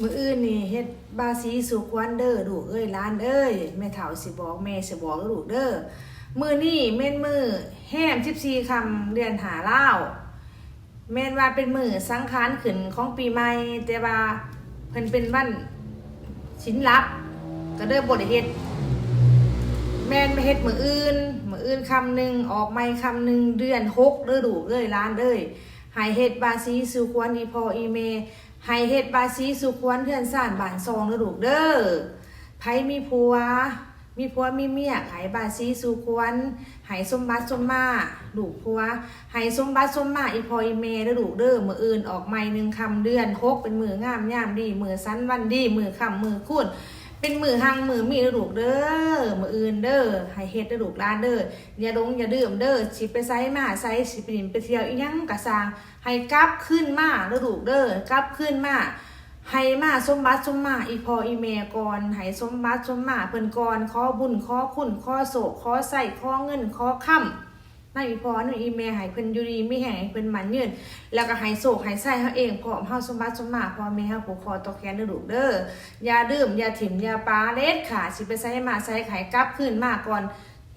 ມື້ອື່ນນີ້ເຮັດບາສີສູ່ຄວັນເດີລູກເອີຍ ຫຼານເອີຍ. ແມ່ເຖົ້າຊິບອກ ແມ່ຊິບອກເດີລູກເດີ. ມື້ນີ້ແມ່ນມື້ແຮມສິບສີ່ຄ່ຳ ເດືອນຫ້າລາວ. ແມ່ນວ່າເປັນມື້ສັງຂານຂຶ້ນຂອງປີໃໝ່, ແຕ່ວ່າເພິ່ນເປັນວັນສິນລັບ ກໍເລີຍບໍ່ໄດ້ເຮັດ. ແມ່ນມາເຮັດມື້ອື່ນ, ມື້ອື່ນຄ່ຳໜຶ່ງ, ອອກໃໝ່ຄ່ຳໜຶ່ງ, ເດືອນຫົກເດີລູກເອີຍ ຫຼານເອີຍ. ໃຫ້ເຮັດບາສີສູ່ຄວັນອີ່ພໍ່ອີ່ແມ່, ໃຫ້ເຮັດບາສີສູ່ຄວັນເຮືອນຊານບ້ານຊ່ອງເດີລູກເດີ. ໃຜມີຜົວ ມີຜົວມີເມຍ ໃຫ້ບາສີສູ່ຄວັນ, ໃຫ້ສົມບັດສົມມາລູກຜົວ, ໃຫ້ສົມບັດສົມມາອີ່ພໍ່ອີ່ແມ່ເດີລູກເດີ. ມື້ອື່ນອອກໃໝ່ໜຶ່ງຄ່ຳເດືອນຫົກ ເປັນມື້ງາມຍາມດີ, ມື້ສັນວັນດີ, ມື້ຄ່ຳມື້ຄູນ, ເປັນມື້ຮັ່ງມື້ມີເດີລູກເດີ. ມື້ອື່ນເດີ ໃຫ້ເຮັດເດີລູກຫຼານເດີ. ຢ່າຫຼົງຢ່າລືມເດີ, ຊິໄປໃສມາໃສ, ຊິໄປຫຼິ້ນໄປທ່ຽວອີ່ຫຍັງກໍຊ່າງ, ໃຫ້ກັບຄືນມາເດີລູກເດີ, ກັບຄືນມາ, ໃຫ້ມາສົມບັດສົມມາອີ່ພໍ່ອີ່ແມ່ກ່ອນ, ໃຫ້ສົມບັດສົມມາເພິ່ນກ່ອນ, ຂໍບຸນ ຂໍຄຸນ ຂໍໂຊກ ຂໍໄຊ ຂໍເງິນ ຂໍຄຳ ນຳອີ່ພໍ່ນຳອີ່ແມ່, ໃຫ້ເພິ່ນຢູ່ດີມີແຮງ, ໃຫ້ເພິ່ນໝັ້ນຍືນ, ແລ້ວກໍໃຫ້ໂຊກໃຫ້ໄຊເຮົາເອງພ້ອມ, ເຮົາສົມບັດສົມມາພໍ່ແມ່ເຮົາ ຜູກຄໍຕໍ່ແຂນເດີລູກເດີ. ຢ່າລືມ ຢ່າຖິ້ມ ຢ່າປະເດັດຂາດ, ຊິໄປໃສມາໃສ ໃຫ້ກັບຄືນມາກ່ອນ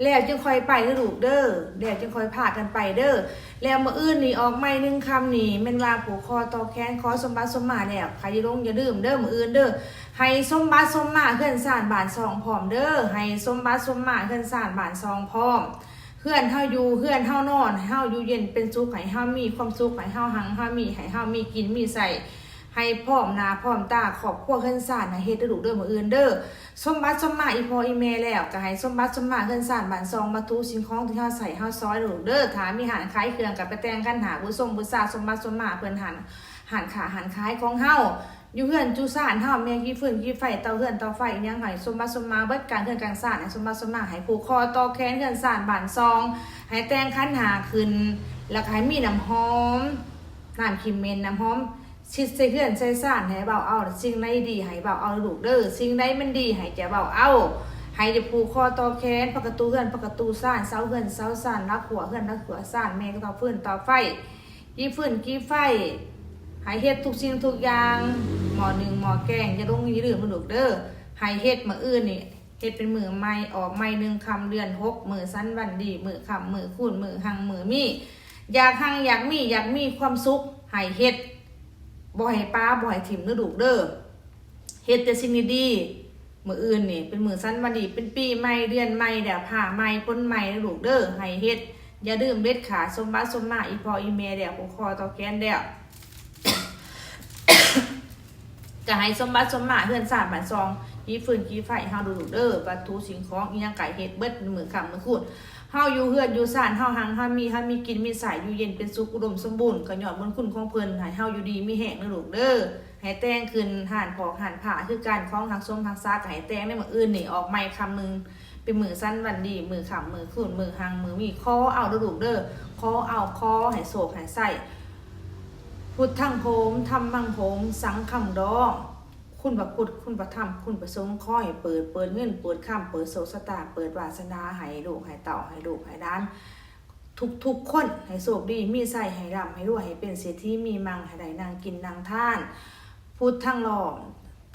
ແລ້ວຈຶ່ງຄ່ອຍໄປເດີລູກເດີ, ແລ້ວຈຶ່ງຄ່ອຍພາກັນໄປເດີ. ແລ້ວມື້ອື່ນນີ້ອອກໃໝ່ໜຶ່ງຄ່ຳນີ້ ແມ່ນວ່າຜູກຄໍຕໍ່ແຂນ ຂໍສົມບັດສົມມາແລ້ວ, ໃຫ້ຢ່າຫຼົງຢ່າລືມເດີ ມື້ອື່ນເດີ, ໃຫ້ສົມບັດສົມມາເຮືອນຊານບ້ານຊ່ອງພ້ອມເດີ, ໃຫ້ສົມບັດສົມມາເຮືອນຊານບ້ານຊ່ອງພ້ອມ. ເຮືອນເຮົາຢູ່ ເຮືອນເຮົານອນ ໃຫ້ເຮົາຢູ່ເຢັນເປັນສຸກ, ໃຫ້ເຮົາມີຄວາມສຸກ, ໃຫ້ເຮົາຮັ່ງເຮົາມີ, ໃຫ້ເຮົາມີກິນມີໃຊ້, ໃຫ້ພ້ອມໜ້າພ້ອມຕາຄອບຄົວເຮືອນຊານ, ໃຫ້ເຮັດເດີລູກເດີ ມື້ອື່ນເດີ. ສົມບັດສົມມາອີ່ພໍ່ອີ່ແມ່ແລ້ວ ກໍໃຫ້ສົມບັດສົມມາເຮືອນຊານບ້ານຊ່ອງ, ວັດຖຸສິ່ງຂອງທີ່ເຮົາໃຊ້ເຮົາສອຍເດີລູກເດີ. ຖ້າມີຮ້ານຂາຍເຄື່ອງ ກໍໄປແຕ່ງຂັນຫ້າ ບູຊົງບູຊາ ສົມບັດສົມມາເພິ່ນ, ຮ້ານ ຮ້ານຄ້າຮ້ານຂາຍຂອງເຮົາ ຢູ່ເຮືອນຢູ່ຊານເຮົາ, ແມ່ຂີ້ຟືນຂີ້ໄຟ ເຕົາເຮືອນເຕົາໄຟອີ່ຫຍັງ ໃຫ້ສົມບັດສົມມາເບິດ, ກາງເຮືອນກາງຊານໃຫ້ສົມບັດສົມມາ, ໃຫ້ຜູກຄໍຕໍ່ແຂນເຮືອນຊານບ້ານຊ່ອງ, ໃຫ້ແຕ່ງຂັນຫ້າຂຶ້ນ, ແລ້ວກໍໃຫ້ມີນ້ຳຫອມ, ນ້ຳຂີ້ເໝັນ, ນ້ຳຫອມ ຊິດໃສ່ເຮືອນໃສ່ຊານໃຫ້ເວົ້າເອົາ, ສິ່ງໃດດີໃຫ້ເວົ້າເອົາລູກເດີ, ສິ່ງໃດມັນດີໃຫ້ຈະເວົ້າເອົາ, ໃຫ້ຈະຜູກຄໍຕໍ່ແຂນ, ປະຕູເຮືອນປະຕູຊານ, ເສົາເຮືອນເສົາຊານ, ຫຼັກຂົວເຮືອນຫຼັກຂົວຊານ, ແມ່ເຕົາຟືນເຕົາໄຟ, ກີ່ຟືນກີ່ໄຟ, ໃຫ້ເຮັດທຸກສິ່ງທຸກຢ່າງ, ໝໍ້ໜຶ້ງໝໍ້ແກງ ຢ່າຫຼົງຢ່າລືມເດີລູກເດີ. ໃຫ້ເຮັດມື້ອື່ນນີ້ ເຮັດເປັນມື້ໃໝ່, ອອກໃໝ່ໜຶ່ງຄ່ຳເດືອນຫົກ, ມື້ສັນວັນດີ, ມື້ຄ່ຳມື້ຄູນ, ມື້ຮັ່ງມື້ມີ. ຢາກຮັ່ງຢາກມີ, ຢາກມີຄວາມສຸກ, ໃຫ້ເຮັດ, ບໍ່ໃຫ້ປະ, ບໍ່ໃຫ້ຖິ້ມເດີລູກເດີ. ເຮັດແຕ່ສິ່ງດີໆ. ມື້ອື່ນນີ້ເປັນມື້ສັນວັນດີ, ເປັນປີໃໝ່, ເດືອນໃໝ່ແລ້ວ, ຟ້າໃໝ່, ຝົນໃໝ່ເດີລູກເດີ. ໃຫ້ເຮັດ, ຢ່າລືມເດັດຂາດ. ສົມບັດສົມມາອີ່ພໍ່ອີ່ແມ່ແລ້ວ, ຜູກຄໍຕໍ່ແຂນແລ້ວ ກໍໃຫ້ສົມບັດສົມມາເຮືອນຊານບ້ານຊ່ອງ, ກີ່ຟືນກີ່ໄຟເຮົາເດີລູກເດີ. ວັດຖຸສິ່ງຂອງອີ່ຫຍັງກໍໃຫ້ເຮັດເບິດ, ມື້ຄ່ຳມື້ຄູນ ເຮົາຢູ່ເຮືອນຢູ່ຊານເຮົາ, ຮັ່ງເຮົາມີ, ເຮົາມີກິນມີໃຊ້, ຢູ່ເຢັນເປັນສຸກ, ອຸດົມສົມບູນ, ກໍຍ້ອນບຸນຄຸນຂອງເພິ່ນ, ໃຫ້ເຮົາຢູ່ດີມີແຮງເດີລູກເດີ. ໃຫ້ແຕ່ງຂຶ້ນຮ້ານພອກຮ້ານຜ້າຄືກັນ, ຂອງຮັກສົມຮັກສາກໍໃຫ້ແຕ່ງໃນມື້ອື່ນນີ້, ອອກໃໝ່ຄ່ຳໜຶ່ງ ເປັນມື້ສັນວັນດີ, ມື້ຄ່ຳມື້ຄູນ, ມື້ຮັ່ງມື້ມີ. ຂໍເອົາເດີລູກເດີ, ຂໍເອົາ, ຂໍໃຫ້ໂຊກໃຫ້ໄຊ. ພຸດທັງໂຫມ, ທຳມັງໂຫມ, ສັງຄັງດອງ. ຄຸນພະພຸດ, ຄຸນພະທຳ, ຄຸນພະສົງ, ຂໍໃຫ້ເປີດ, ເປີດເງິນ, ເປີດຄຳ, ເປີດໂຊກຊະຕາ, ເປີດວາສະໜາໃຫ້ລູກໃຫ້ເຕົ້າ, ໃຫ້ລູກໃຫ້ຫຼານ ທຸກໆຄົນ ໃຫ້ໂຊກດີມີໄຊ, ໃຫ້ລ່ຳໃຫ້ລວຍ, ໃຫ້ເປັນເສດຖີມີມັງ, ໃຫ້ໄດ້ນັ່ງກິນນັ່ງທານ. ພຸດທັງລ້ອມ,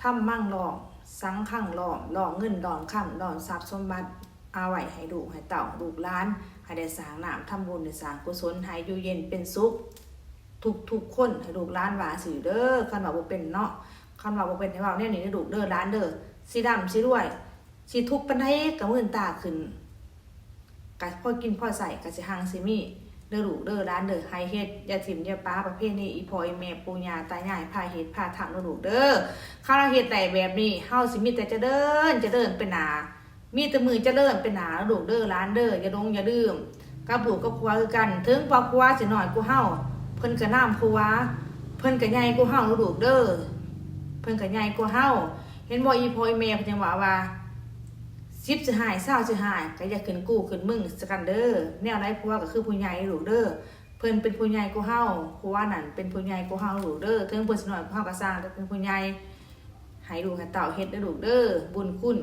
ທຳມັງລ້ອມ, ສັງຄັງລ້ອມ, ລ້ອມເງິນລ້ອມຄຳ, ລ້ອມຊັບສົມບັດເອົາໄວ້ໃຫ້ລູກໃຫ້ເຕົ້າ, ລູກຫຼານ, ໃຫ້ໄດ້ສ້າງນ້ຳທຳບຸນ, ໄດ້ສ້າງກຸສົນ, ໃຫ້ຢູ່ເຢັນເປັນສຸກທຸກໆຄົນ, ໃຫ້ລູກຫຼານວ່າຊີ້ເດີ. ຄັນວ່າບໍ່ເປັນເນາະ, ຄັນວ່າບໍ່ເປັນໃຫ້ເວົ້າແນວນີ້ເດີລູກເດີ ຫຼານເດີ. ຊິລ່ຳຊິລວຍ, ຊິທຸກປານໃດກໍມື່ນຕາຂຶ້ນ, ກໍພໍກິນພໍໃຊ້, ກໍຊິຮັ່ງຊິມີເດີລູກເດີຫຼານເດີ. ໃຫ້ເຮັດ, ຢ່າຖິ້ມຢ່າປະ, ປະເພນີອີ່ພໍ່ອີ່ແມ່ ປູ່ຍ່າຕາຍາຍພາເຮັດພາທຳເດີລູກເດີ. ຄັນເຮົາເຮັດໄດ້ແບບນີ້, ເຮົາຊິມີແຕ່ຈະເລີນ, ຈະເລີນໄປໜ້າ, ມີແຕ່ມື້ຈະເລີນໄປໜ້າເດີລູກເດີ ຫຼານເດີ. ຢ່າຫຼົງຢ່າລືມ ກັບລູກກັບຜົວຄືກັນ, ເຖິງວ່າຜົວຊິນ້ອຍກວ່າເຮົາ, ເພິ່ນກໍນຳຜົວ, ເພິ່ນກໍໃຫຍ່ກວ່າເຮົາເດີລູກເດີ, ເພິ່ນກໍໃຫຍ່ກວ່າເຮົາ. ເຫັນບໍ່ ອີ່ພໍ່ອີ່ແມ່ເພິ່ນຍັງເວົ້າວ່າ ສິບຊິຮ້າຍ ຊາວຊິຮ້າຍ ກໍຢ່າຂຶ້ນກູຂຶ້ນມຶງໃສ່ກັນເດີ. ແນວໃດຜົວກໍຄືຜູ້ໃຫຍ່ເດີລູກເດີ, ເພິ່ນເປັນຜູ້ໃຫຍ່ກວ່າເຮົາ, ຜົວນັ້ນເປັນຜູ້ໃຫຍ່ກວ່າເຮົາເດີລູກເດີ. ເຖິງເພິ່ນຊິນ້ອຍກວ່າເຮົາກໍຊ່າງ, ແຕ່ເປັນຜູ້ໃຫຍ່, ໃຫ້ລູກໃຫ້ເຕົ້າເຮັດເດີລູກເດີ. ບຸນຄຸນ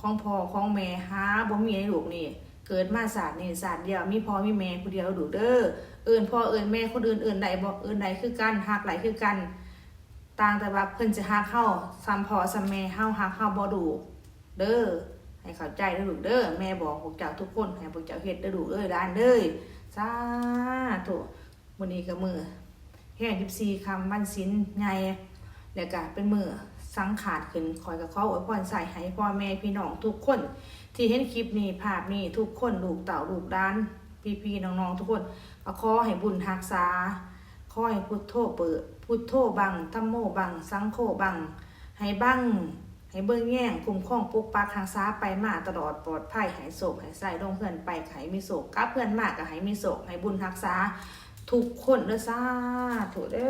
ຂອງພໍ່ຂອງແມ່ຫາບໍ່ມີໃນໂລກນີ້, ເກີດມາຊາດນີ້ຊາດດຽວ, ມີພໍ່ມີແມ່ຜູ້ດຽວເດີລູກເດີ. ເອີ້ນພໍ່ເອີ້ນແມ່ຄົນອື່ນເອີ້ນໄດ້ບໍ່? ເອີ້ນໄດ້ຄືກັນ, ຮັກໄດ້ຄືກັນ. ຕ່າງແຕ່ວ່າເພິ່ນຊິຮັກເຮົາສ່ຳພໍ່ສ່ຳແມ່ເຮົາ ຮັກເຮົາບໍ່ລູກເດີ. ໃຫ້ເຂົ້າໃຈເດີລູກເດີ ແມ່ບອກພວກເຈົ້າທຸກຄົນ ໃຫ້ພວກເຈົ້າເຮັດເດີລູກເອີຍ ຫຼານເອີຍ. ສາທຸ. ມື້ນີ້ກໍມື້ແຮມສິບສີ່ຄ່ຳ ວັນສິນໃຫຍ່ ແລະກະເປັນມື້ສັງຂາດຂຶ້ນ ຂ້ອຍກໍຂໍອວຍພອນໃສ່ໃຫ້ພໍ່ແມ່ພີ່ນ້ອງທຸກຄົນ ທີ່ເຫັນຄລິບນີ້ ພາບນີ້ ທຸກຄົນ ລູກເຕົ້າລູກຫຼານ ພີ່ໆນ້ອງໆທຸກຄົນ ກໍຂໍໃຫ້ບຸນຮັກສາ ຂໍໃຫ້ພຸດໂທເປີ ພຸດໂທບັງ ທຳໂມບັງ ສັງໂຄບັງ ໃຫ້ບັງ ໃຫ້ເບິ່ງແຍງ ຄຸ້ມຄອງປົກປັກຮັກສາໄປມາຕະຫຼອດປອດໄພ ໃຫ້ໂຊກໃຫ້ໄຊ ລົງເຮືອນໄປກໍໃຫ້ມີໂຊກ ກັບເຮືອນມາກໍໃຫ້ມີໂຊກ ໃຫ້ບຸນຮັກສາທຸກຄົນເດີ ສາທຸເດີ.